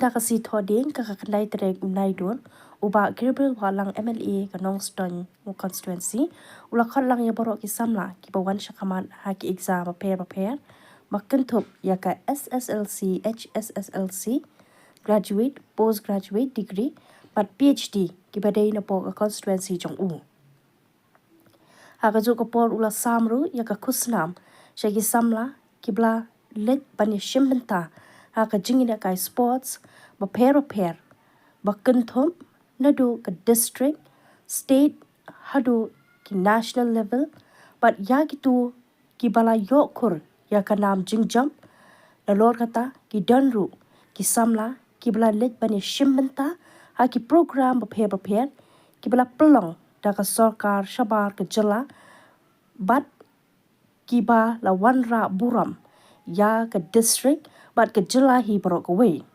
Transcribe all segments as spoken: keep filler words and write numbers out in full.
Da ka sngi Thohdieng ka khyndai tarik u Naidur, u Bah Gabriel Wahlang M L A ka Nongstoiñ constituency, u la khot lang ïa baroh ki samla kiba wan sha khmat ha ki exam bapher bapher, ba kynthup ïa ka S S L C, H S S L C, graduate, post graduate degree, bad P H D kiba dei napoh ka constituency jong u. Ha kajuh ka por u la sam ruh ïa ka khusnam sha ki samla kiba la leit ban ïashim bynta ha ka jingïalehkai sports bapher bapher, ba kynthup naduh ka district, state, haduh ki national level, bad ïa kito kiba la ïoh khur ïa ka nam jingjop. Nalor kata ki don ruh ki samla kiba la leit ban ïashim bynta ha ki program bapher bapher kiba la pynlong da ka sorkar shabar ka jylla, bad kiba la wanrah burom ïa ka district bad ka jylla hi baroh kawei.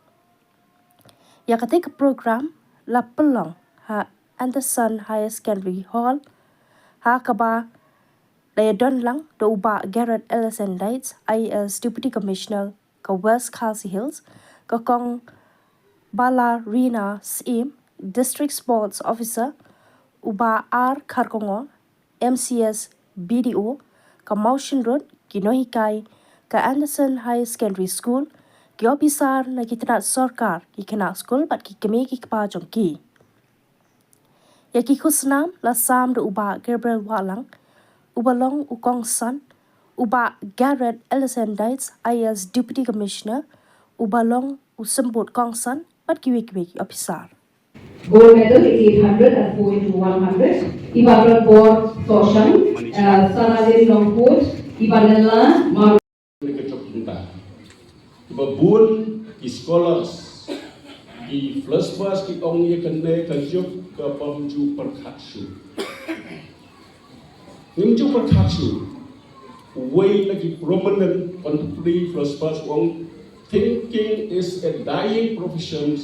Ïa katei ka program la pynlong ha Anderson Higher Secondary Hall, ha kaba la ïadon lang da u Bah Garod L S N Dietz, I A S Deputy Commissioner ka West Khasi Hills, ka Kong Balarina Syiem, District Sports Officer, u Bah R Kharkongor, M C S, B D O ka Mawshynrut, ki nonghikai ka Anderson Higher Secondary School, ki ophisar na ki tnat sorkar, ki khynnah skul bad ki kmie ki kpa jong ki. Ïa ki khusnam la sam da u Bah Gabriel Wahlang uba long u kongsan, u Bah Garod L S N Dietz, I A S Deputy Commissioner, uba long u symbud kongsan, bad kiwei kiwei ki ophisar. Gold medal eight hundred and four into one hundred, i Bah Ranbor Toshang, uh, Saralin Nongkut, i Bah Nella Mar- Ka jop mynta. Kiba bun ki scholars, ki philosophers ki ong ïa kane ka juk ka bym ju pyrkhat shuh. Ngim ju pyrkhat shuh. Uwei na ki prominent contemporary philosophers u ong, "Thinking is a dying profession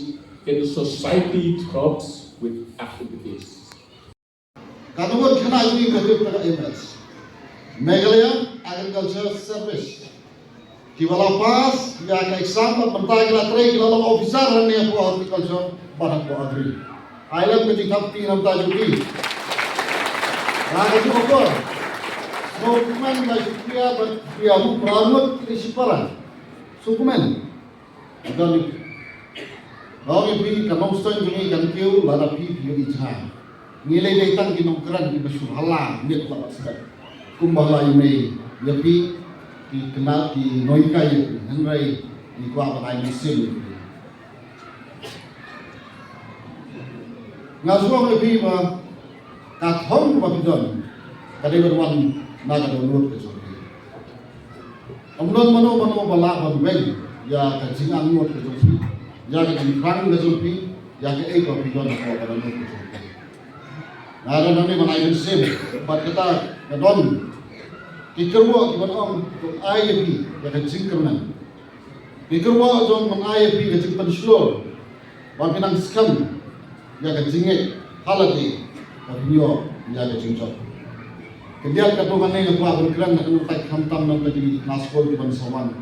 and society throbs with activities." Ka dang wad khana jong ngi ka dei ka M S, Meghalaya Agriculture Service. Kiba la pass ïa ka exam bad mynta ki la trei, ki la long officer hangne hapoh horticulture bad hapoh agri. Ai lem ka jingthap kti na bynta jong ki. Ka dei ka jingkhublei. Sngewkmen ïa ka jingkhublei bad khublei ïa u Prah Mut ki dei shipara. Sngewkmen. Don, nga ong ïa phi, ka Nongstoiñ jong ngi kan kiew lada phi phi ïohi jngai. Ngi lei dei tang ki nongkren kiba shu hala miet la bad stet. Kumba hala ïa mei ïa phi, ki khynnah ki nonghikai ïa phi, hynrei ngi kwah ban ai mynsiem ïa phi. Nga shu ong ïa phi ba ka thong kaba phi don ka dei ban wan na ka dohnud ka jong phi. Ym don mano mano ba lah ban weng ïa ka jingangnud ka jong phi, ïa ka jingthrang ka jong phi, ïa kaei kaba phi don hapoh ka dohnud ka jong phi. Nga don hangne ban ai mynsiem bad kata ka don ki kyrwoh kiban ong to ai ïa phi ïa ka jingkyrmen. Ki kyrwoh jong ngi ban ai ïa phi ka jingpynshlur ba phin nang skhem ïa ka jingngeit ha lade ba phin ïoh ïa ka jingjop. Khyndiat katto katne nga kwah ban kren na ka bynta khamtam na ka bynta ki khynnah skul kiban sa wan.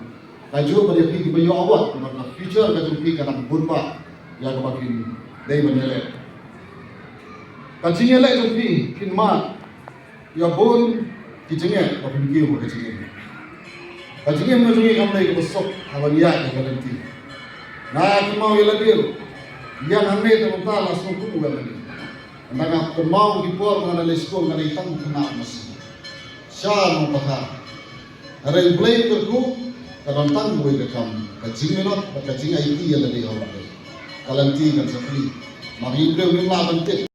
Kajuh ba ïa phi kiba ïoh award, namar ka future ka jong phi ka dang bun bha ïa kaba phin dei ban ïaleh. Ka jingïaleh jong phi phin mad ïa bun ki jingeh ba phin kiew ha ka jingim. Ka jingim ka jong ngi kam dei kaba suk haba ngi ïaid ha ka lynti. Nga kynmaw ïa lade ruh, ïa nga hangne te mynta la sngewthuh ïa lade. Nga kynmaw ki por ba nga la leit skul nga dei tang u khynnah masi. Sha nongpynïaid. Hynrei U Blei u kyrkhu, ka don tang kawei ka kam, ka jingminot bad ka jingaiti ïa lade ha U Blei. Ka lynti kan sa plie. Ma ngi briew ngim lah ban tip.